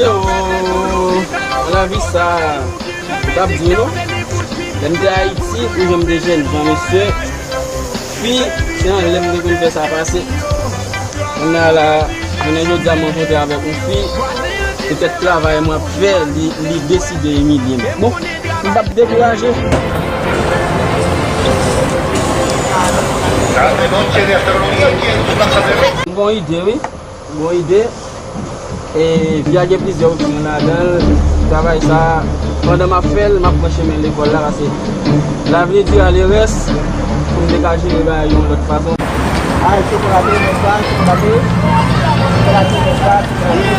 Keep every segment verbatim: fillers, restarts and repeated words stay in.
Yo, nan lavi sa, m t ap di w non. Lè m te Ayiti, pou jan m te jèn jan, mesye, fi, se anlè m te konn fè sa pase. Kounye a la, jounen jodi a, m rankontre avèk yon fi, poutèt travay mwen ap fè, li, li deside imilye m. Bon, m p ap dekouraje. M gen yon ide, wi. Bon ide. E, vi a gen plizyè opsyon ladan l. Travay sa, pandan m ap fè l, m ap pran chemen lekòl la, paske l'avenir dira le reste, pou m te ka jere bagay yo yon lòt fason. Ay, chokolate, men pa, chokolate, chokolate, men pa, chokolate.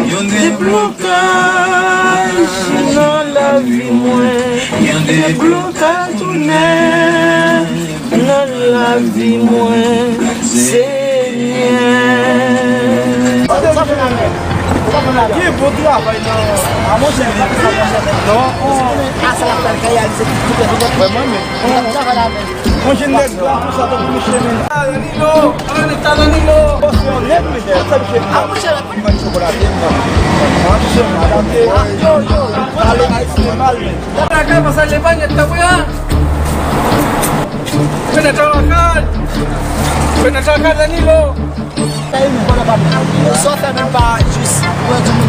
Yon deblokaj nan lavi mwen. Yon deblokaj tounen nan lavi mwen, Senyè. Ki bon travay nan. A, monchè, non. A, sa l ap fè l kay al, se tout lè. Vrèman, men. Travay la, men. Mwen jwenn nèg la konsa tankou misye menm. Ah, Danilo, ala nèg sa, Danilo. Bon, se yon nèg, mesye, sa misye. Ah, monchè, la. Mwen chokolate, mwen. Mwen chokolate. Yo, yo, yo. Ale, Ayisyen mal, men. Lakay, mwen salye pa nèt, tanpri, a. Fenèt an lakay. Fenèt an lakay, Danilo. Sa w fè menm pa jis pou yon timoun.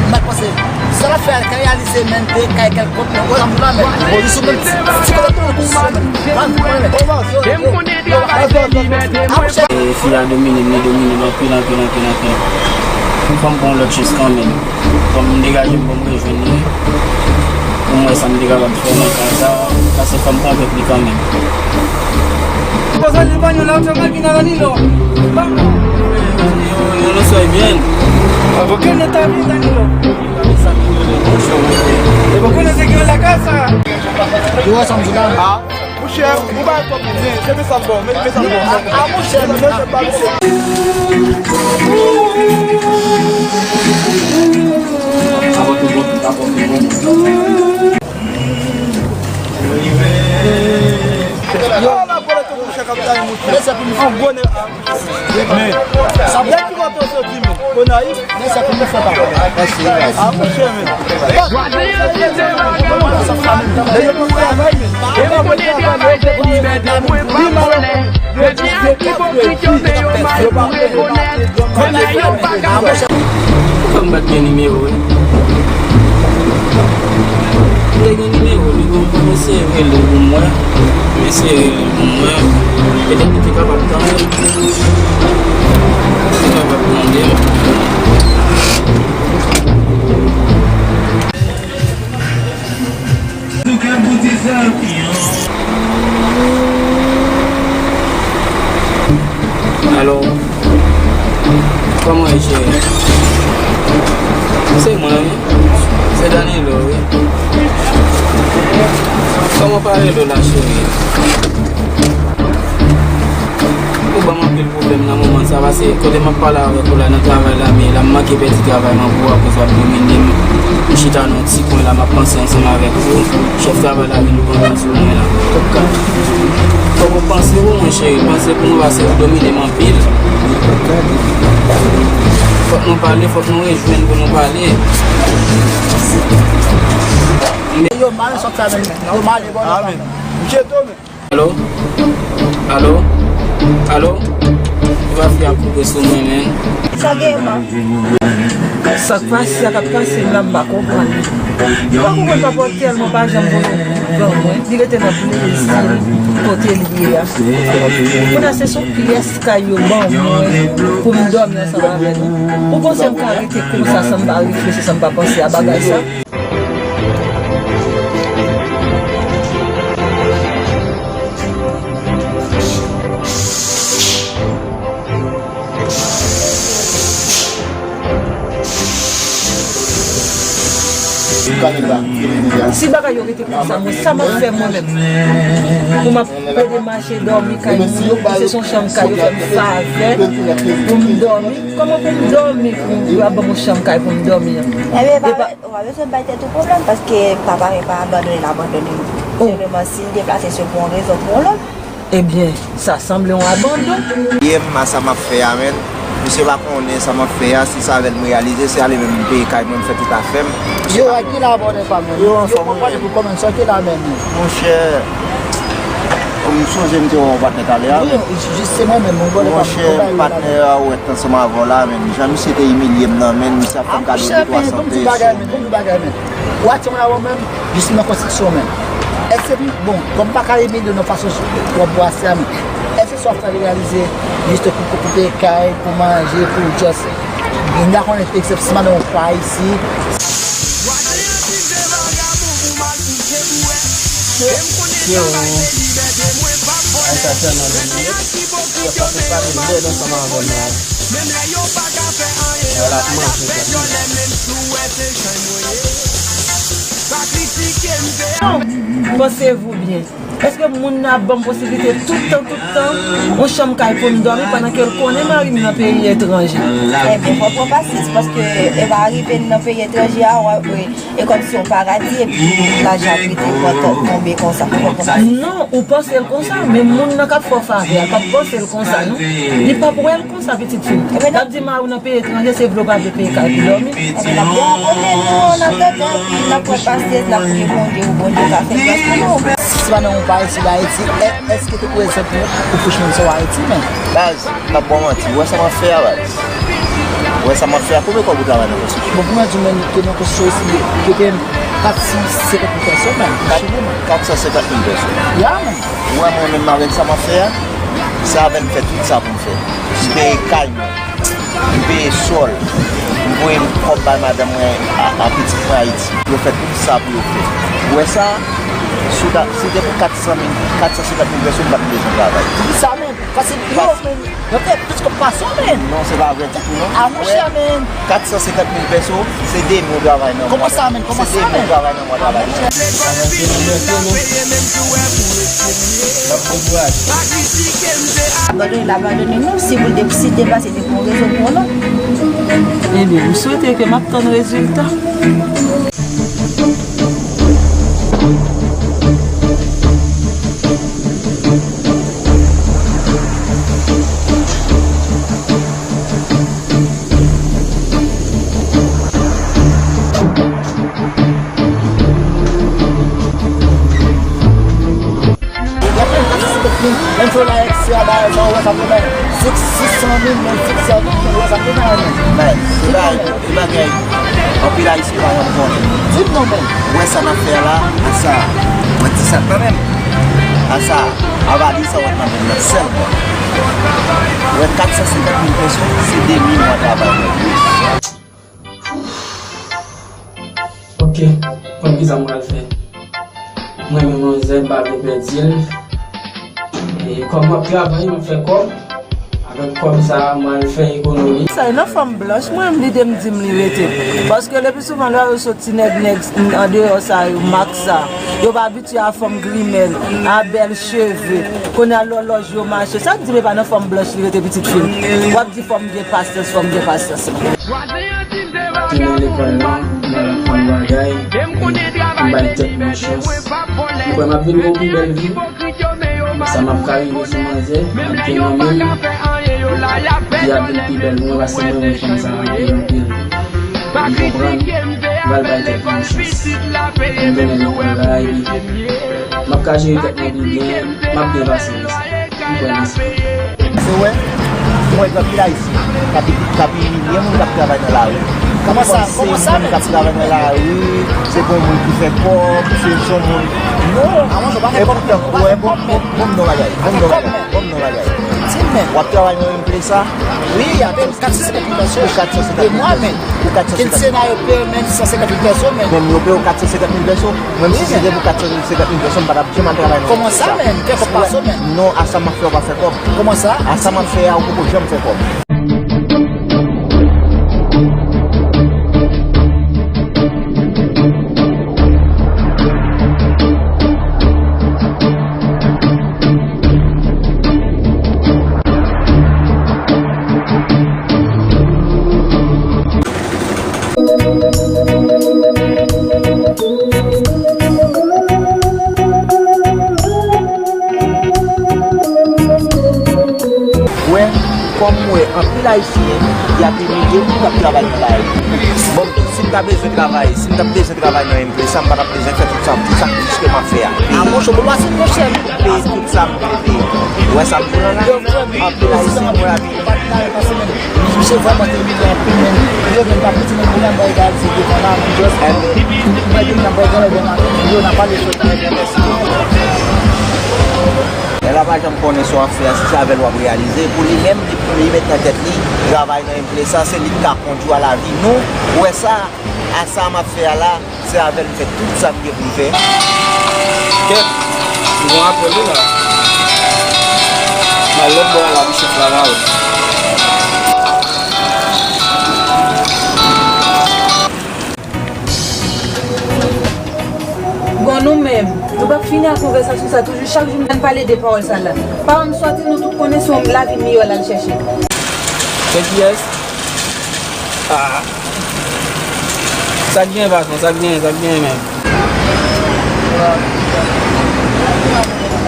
M pa panse. Sa l ap fè a, kay Alize menm te kay kèlkonk moun. Wè, ann la menm. Li sou menm ti, ti kote tou, sou menm. Ban, ban, ban. Yo, yo, yo. E fi a domine m, li domine m anpil, anpil, anpil, anpil. Fò m pran lòt chans kanmenm. Fò m degaje m pou m rejwenn li. Pou m wè sa m te kapab fè nan ka sa, paske fò m kanpe pou li kanmenm. Poze li ban yon lòt makina la, Danilo. Yo, yo, yo, yo, yo, bien. Porque no está bien, Danilo. E porque no se quedó en la casa. Yo, esa música. Ah. Monchè, ou bay twòp moun, men, se men sa m ba w, men, men sa m ba w. A, monchè, men, men sa m ba w, se. Yo, la pwale tou monchè k ap bay monchè. An gwo nèg, a, men, sa bèl ki kote w soti, men. Konayik. Men sa pou nou fè pa. A, monchè, men. Fò m bat gen nimewo, wi. M te gen nimewo li, bon, m eseye rele l pou m wè. M eseye rele l pou m wè. Petèt li te kapab tande m. Li te kapab tande m. Alo. Kòman w ye, cheri? Se mwen, wi. Se Danilo, wi. Kòman w pale la, cheri? Ou ban m anpil pwoblèm nan moman sa, paske kote m ap pale avèk ou la nan travay la, men la m manke pèdi travay mwen pou w akoz w ap domine m. M chita nan yon ti kwen la, m ap panse ansanm avèk ou. Chèf travay la vin pantan sou mwen la. Fòk ou panse pou mwen, cheri, panse pou mwen, paske ou domine m anpil. Fòk nou pale, fòk nou rejwenn pou nou pale. Yo mal, sòt sa menm. Yo mal, e bon. Amen. Misye domine. Alo? Alo? Alo? Epa fi a koupe sou mwen, men. Sa gen, man? Sa k pase, sa k ap pase m la, m pa konprann. M pa konprann papa tèlman pa janm voye ban mwen. Li rete nan plezi kote l ye a. Kounye a se sou pyès kay yo ban mwen pou m dòmi ansanm avè l. Ou panse m ka rete konsa san m pa reflechi, san m pa panse a bagay sa? Si bagay yo rete konsa, mwen, sa m ap fè mwen menm? Pou m ap plede mache dòmi kay moun, se son chanm kay yo fè m favè pou m dòmi. Kòman pou m dòmi, pou yo ap ban m yon chanm kay pou m dòmi an? Ebyen, pa, pa bezwen bay tèt ou pwoblèm, paske papa m pa abandone l, abandone m. Oh. Selman, si l deplase, se pou yon rezon, pou yon lòt. Ebyen, sa sanble yon abandon. Ye m a sa m ap fè a, menn. Misye pa konnen sa m ap fè a, si se avè l m reyalize, se ale menm m peye kay mwen, m fè tout afè m. Yo, a ki la bòdè pa mwen? Yo, anfòm, wi. Yo, konprann pou kòmanse, ki la menm? Monchè, m sonje m te wè yon patnè talè a, wi, men. Jis se mwen menm, yon bòdè pa mwen. Monchè, patnè a ou wè t ansanm avè w la, menn. Jan misye te imilye m nan, menn, misye ap fè m kado de twa san peso. Ou atire mwen avè w menm, jis m nan konstriksyon menm. Èske, bon, kòm m pa ka imilye w nan fason w ap brase a, men èske sa w ap fè reyalize, jis pou, pou, pou peye kay, pou manje, pou just, m pa konnen, egzanp, si madanm ou pa isit? Yo, ay, sa tèlman bèl. Yo pa konn pale lèd ansanm avè m la. Yo la ap manje tèt mwen. Pensez-vous bien. Èske moun nan ap ban m posiblite tout tan, tout tan, yon chanm kay pou m dòmi pandan ke l konnen mari m nan peyi etranje? Ebyen, fò w pran pasyans, paske e pa rive n nan peyi etranje a, w ap, e kòmsi yon paradi, epi lajan ap rete pran tan tonbe konsa. Fò w pran pasyans. Non, ou panse l konsa, men moun nan k ap fè w favè a p ap panse l konsa, non. Li p ap wè l konsa, pitit fi m. L ap di mari w nan peyi etranje, se vle w pa vle peye kay pou dòmi. Ebyen, n ap derape men nou, an atandan, epi n ap pran pasyans, n ap priye Bondye, pou Bondye ka fè gras pou nou. Si se pa nan yon peyi, si Ayiti, è-, èske te prezan pou, pou kouch moun sa w Ayiti, men? Baz, m p ap ba w manti, ou wè sa m ap fè a, baz? Ou wè sa m ap fè a? Konbyen kòb ou travay nan konstriksyon? Bon, pou mwen di w, men, ke nan konstriksyon isi, yo peye m kat san senkant mil peso, men, chili, men. Kat san senkant mil peso? Ya, men. Ou wè mwen menm avèk sa m ap fè a, se avè l m fè tout sa pou m fè. M peye kay mwen. M peye sòl. M voye kòb bay madanm mwen a, a pitit mwen Ayiti. Yo fè tout sa pou yo fè. Ou wè sa? Si w ta, si te pou kat san mil, kat san senkant mil peso, m pa t bezwen travay. Di sa menm. Paske yo menm, yo fè plis ke pase w menm. Non, se pa vre ditou, non. A, monchè, menm. Kat san senkant mil peso, se de mil travay nan mwa. Kòman sa menm? Kòman sa menm? Se de mil travay nan mwa travay. Abandone l, abandone nou. Si pou l te, si te pase, te pou yon rezon pou nou. Ebyen, m swete ke m ap tann rezilta. Menm si w la ekstra bagay sa, ou wè sa pou bay. Sis san mil, menm sis san mil, ou wè sa pou bay, menm. Bay, se bay. Gen bagay, anpil Ayisyen pa janm konnen. Di m non, men. Ou wè sa n ap fè a la, a sa. Mwen di sa kanmenm. A sa, a valiz sa w ap nan men nan sèlman. Ou wè kat san senkant mil peso, se de mil mwa travay mwen. Ok, konn kisa m pral fè. Mwen menm manzè, m pa vle pèdi l. E kòm m ap travay, m ap fè kòb. Avèk kòb sa a, m al fè ekonomi. Sa e nan fanm blanch, mwen menm lide m di m li rete. Paske lepi souvan lè yo sot ti nèg nèg andeyò sa yo, mak sa. Yo pa abitye a fanm grimèl, a bèl cheve. Kounye a lòlòj yo mache. Sa k di m e pa nan fanm blanch li rete pitit fi m? W ap di fanm gen pasyans, fanm gen pasyans. Te nan lekòl la, m al aprann bagay, e m bay tèt mwen chans. M kwè m ap vin gen yon pi bèl vi. Sa m ap ka rive sou manzè, m ap gen nan men m, ki ap vin pi bèl pou mwen, paske mwen renmen fanm sa anpil, anpil. M konprann, m pral bay tèt mwen yon chans. M vin nan lekòl la, epi m ap ka jere tèt mwen pi byen, m ap byen pase nan sa. M kwè nan sa. Se wè, mwen wè gen anpil Ayisyen k ap, k ap imilye moun k ap travay nan lari. Kòman sa? Kòman sa menm? Moun k ap travay nan lari, se pou moun ki fè kòb, se, se yon moun. Non, a mwen, yo pa fè kòb. Epoutan, wè, bon, bon, bon, m di w yon bagay, bon, m di w yon bagay, bon, m di w yon bagay. Di m, men. W ap travay nan yon plis la? Wi, avèk kat san senkant mil peso. Pou kat san senkant mil peso. Pou kat san senkant mil peso. Kensena yo peye w menm san senkant mil peso, men. Menm yo peye w kat san senkant mil peso, menm si se te pou kat san senkant mil peso, m pa t ap janm al travay nan yon plis la. Kòman sa, men? Kèk pa sou, men. Non, a sa m ap fè, w pa fè kòb. Kòman sa? A sa m ap fè a, ou poko janm fè kòb. Kòm m wè anpil Ayisyen, y ap imilye moun k ap travay nan lari. Bon, si m ta bezwen travay, si m ta bezwen travay nan M P S A, m pa t ap bezwen fè tout sa, tout sakrifis ke m ap fè a. A, monchè, bon, se monchè, m peye tout sa m dwe peye. Ou wè sa m di w la? Anpil Ayisyen, mwen la, misye vrèman te imilye anpil, men yo menm pa piti, men moun nan bay gad, se devan la, m just, mwen vin nan bay gad, yo nan pale sou sa, mèsi. Nèg la pa janm konnen sa w ap fè a, si se avè l w ap reyalize. Pou li menm, li, li met nan tèt li, travay nan M P S A, se li k ka kondui a lavi nou. Ou wè sa, a sa m ap fè a la, se avè l m fè tout sa m gen pou m fè. Kèt, m gon apèl wi la. M al lòt bò a la, misye travay. Bon, nou menm, nou p ap fini ak konvèsasyon sa toujou, chak jou m konn pale de pawòl sa la. Pawòl m sòti, nou tout konnen se yon lavi miyò l al chèche. Se kiyès? Ah. Sa k gen, patwon? Sa k gen? Sa k gen menm?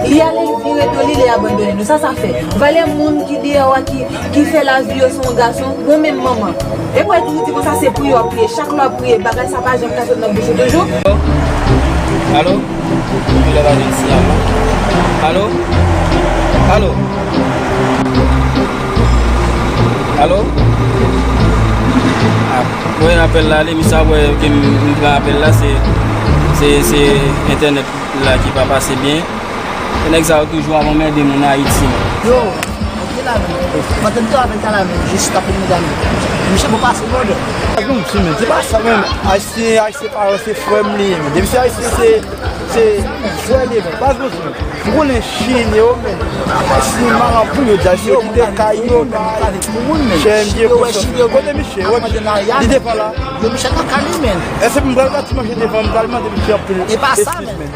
Li ale, li vire do li, li abandone nou. Sa sa fè? Valè moun ki deyò a, ki, ki fè lavi yo se yon gason, bon, menm manman. E pou toujou di konsa se priye w ap priye. Chak lè w ap priye, bagay sa pa janm ka sot nan bouch ou toujou. Alo? Alo? Alo? Alo? Alo? Ah, wè apèl la, ale, misye ap wè ke m, m pran apèl la, se, se, se entènèt la ki pa pase byen. Nèg sa yo toujou ap anmède moun Ayiti. Yo, ok la menm. Pandan m te avèk la menm, jis t ap vin medam. Misye bon pase mòdè. Non, si, men, se pa sa menm. Ayisyen, Ayisyen pa, se frè m li ye, men. Depi se Ayisyen, se, se frè li ye, men. Baz, baz, men. Ou konnen Chin yo, men. Ayisyen malanpoul yo di Ayisyen yo kite kay yo, bay. Chè, m byen konsyans. Kote misye? Wè, li devan la. Yo, Michel nan kay li, men. Èske m pral pati manje devan, m pral mande misye anpil. E pa sa, men.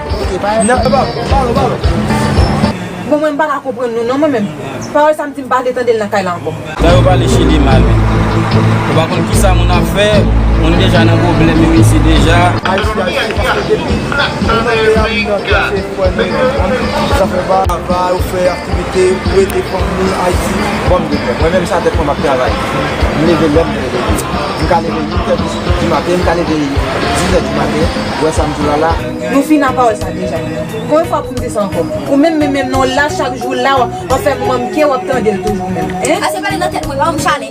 Bon, mwen m pa ka konprann nou non, mwen menm. Pawòl sa m di m pa vle tande l nan kay la ankò. Sa yo pale Chili mal, men. Ou pa konn kisa moun ap fè, moun deja nan pwoblèm yo isi deja. Ayiti, Ayiti, paske depi nou nan peyi a, nou nan peyi a, se fò nou menm. Sa fè pa travay, ou fè aktivite, ou ede fanmi, Ayiti. Bon, m gen tèt. Mwen menm, sa tèt mwen m ap travay. M leve lè m vle leve. M ka leve uit è di maten, m ka leve dizè di maten. Ou wè sa m di w la la? Nou fin ak pawòl sa deja. Konbyen fwa pou m di sa ankò? Ou menm, menm, menm, non, la, chak jou, la, w ap fè manke, w ap tande l toujou menm. Hein? Ase pale nan tèt mwen, pa ban m chale.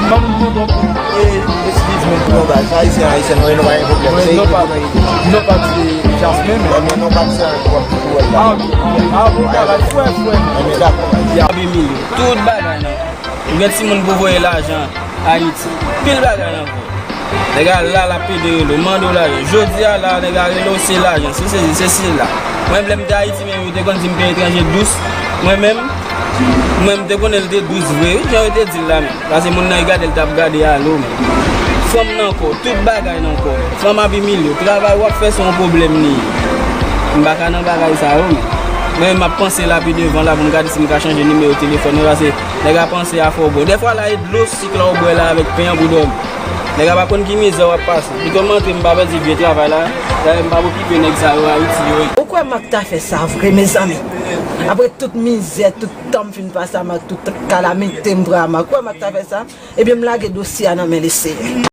Ban m di w, e, eskiz mwen pou yon bagay. Ayisyen, Ayisyen, nou, nou pa gen pwoblèm. Mwen, non pa, non pa di Jasmine, men. Mwen, non pa di sa, w ap di pou wè la. Ah, ok. Ah, bon travay, frè, frè. Mwen, dakò. Abimil, tout bagay, non. Ou gen timoun pou voye lajan Ayiti. Pil bagay nan vi. Nèg a la, l ap pede rele w, mande w lajan. Jodi a la, nèg a rele w, se lajan, se sesi, se sela. Mwen, lè m te Ayiti menm, yo te konn di m peyi etranje dous. Mwen menm, mwen, m te konnen l te dous vre, wi, jan yo te di l la menm. Paske moun nan, e gade l t ap gade alo menm. Fanm nan kò, tout bagay nan kò. Fanm ap imilye w, travay w ap fè se yon pwoblèm li ye. M pa ka nan bagay sa yo menm. Mwen, m ap panse la pi devan la pou m gade si m ka chanje nimewo telefòn mwen, paske nèg a panse a fè w bon. Dèfwa la, e dlo sik la w bwè la avèk pen an pou dòmi. Nèg a pa konn ki mizè w ap pase. Pito m antre, m pa pèdi vye travay la. Dayè, m p ap okipe nèg sa yo Ayiti yo. Ou kwè m ak ta fè sa vre, mezanmi? Apre tout mizè, tout tan m fin pase a m ak tout kalamite m pran a m ak, ou kwè m ak ta fè sa? Ebyen, m lage dosye a nan men Leseyè.